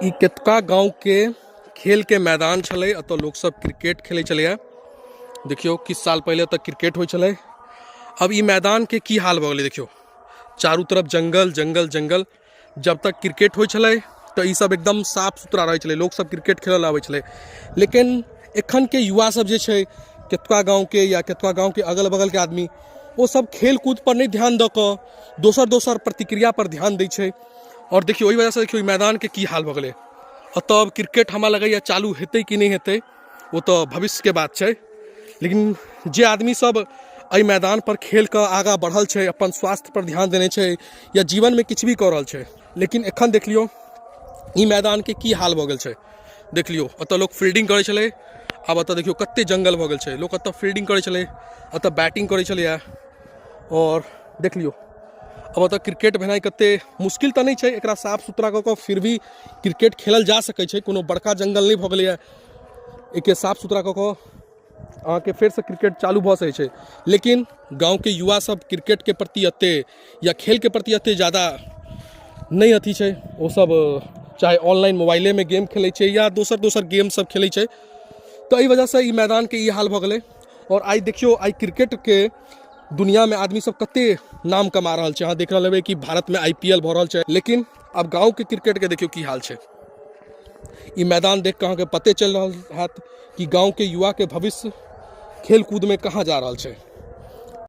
ई केतका गाँवके खेलके मैदान छलै। एतऽ लोकसब क्रिकेट खेलै छलैए। देखियौ, किछु साल पहिले एतऽ क्रिकेट होइ छलै। अब ई मैदानके की हाल भऽ गेलै देखियौ, चारू तरफ जङ्गल जङ्गल जङ्गल। जब तक क्रिकेट होइ छलै तऽ ई सब एकदम साफ सुथरा रहै छलै, लोकसब क्रिकेट खेलऽ लए आबै छलै। लेकिन एखनके युवा सब जे छै केतका गाँवके या केतका गाँवके अगल बगलके आदमी, ओ सब खेलकूद पर नहि ध्यान दऽ कऽ दोसर दोसर प्रतिक्रिया पर ध्यान दै छै। आओर देखियौ, ओहि वजहसँ देखियौ ई मैदानके की हाल भऽ गेलै। एतऽ अब क्रिकेट हमरा लगैए चालू हेतै कि नहि हेतै, ओ तऽ भविष्यके बात छै। लेकिन जे आदमी सब एहि मैदान पर खेल कऽ आगाँ बढ़ल छै, अपन स्वास्थ्य पर ध्यान देने छै या जीवनमे किछु भी कऽ रहल छै, लेकिन एखन देख लियौ ई मैदानके की हाल भऽ गेल छै। देख लियौ, एतऽ लोक फील्डिंग करै छलै, आब एतऽ देखियौ कते जङ्गल भऽ गेल छै। लोक एतऽ फील्डिंग करै छलै, एतऽ बैटिंग करै छलैए। आओर देख लियौ, अब एतऽ क्रिकेट भेनाइ कते मुश्किल तऽ नहि छै। एकरा साफ सुथरा कऽ कऽ फिर भी क्रिकेट खेलल जा सकै छै। कोनो बड़का जङ्गल नहि भऽ गेलैए। एहिके साफ सुथरा कऽ कऽ अहाँके फेरसँ क्रिकेट चालू भऽ सकै छै। लेकिन गाँवके युवा सब क्रिकेटके प्रति एते या खेलके प्रति एते जादा नहि अथी छै। ओ सब चाहे ऑनलाइन मोबाइलेमे गेम खेलै छै या दोसर दोसर गेम सब खेलै छै। तऽ एहि वजहसँ ई मैदानके ई हाल भऽ गेलै। आओर आइ देखियौ, आइ क्रिकेटके दुनियामे आदमी सब कते नाम कमा रहल छै। अहाँ देख रहल हेबै कि भारतमे I P L भऽ रहल छै। लेकिन आब गाँवके क्रिकेटके देखियौ की हाल छै। ई मैदान देख कऽ अहाँके पते चलि रहल हैत कि गाँवके युवाके भविष्य खेलकूदमे कहाँ जा रहल छै।